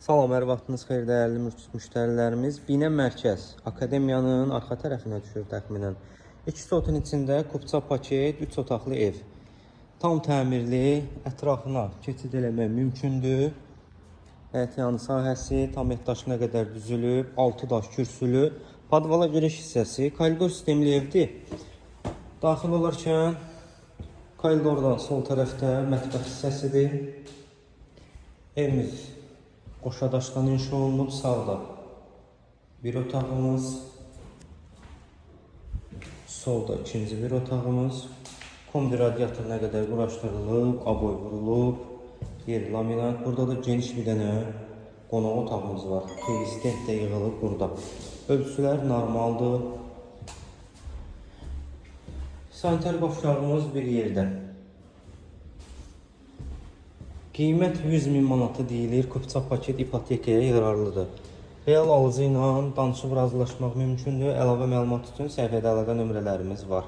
Salam, hər vaxtınız xeyir dəyərli müştərilərimiz. Binə mərkəz, akademiyanın arxa tərəfinə düşür təxminən. 2 sotun içində kupça paket, 3 otaqlı ev. Tam təmirli, ətrafına keçid eləmək mümkündür. Həyətyanı sahəsi tam et daşına qədər düzülüb, 6 daş kürsülü, podvala giriş hissəsi, koridor sistemli evdir. Daxil olarkən koridordan sol tərəfdə mətbəx hissəsidir. Evimiz qoşa daşdan inşa olunub, sağda bir otağımız, solda ikinci bir otağımız. Kombi radiatoruna qədər quraşdırılıb, aboy vurulub, yer laminat. Burada da geniş bir dənə qonaq otağımız var. TV stand də yığılıb burada. Ölçülər normaldır. Sanitar qovşağımız bir yerdə. Qiymət 100 min manatı deyilir. Kupça paket ipotekaya yararlıdır. Real alıcı ilə danışıb razılaşmaq mümkündür. Əlavə məlumat üçün səhifədə əlaqə nömrələrimiz var.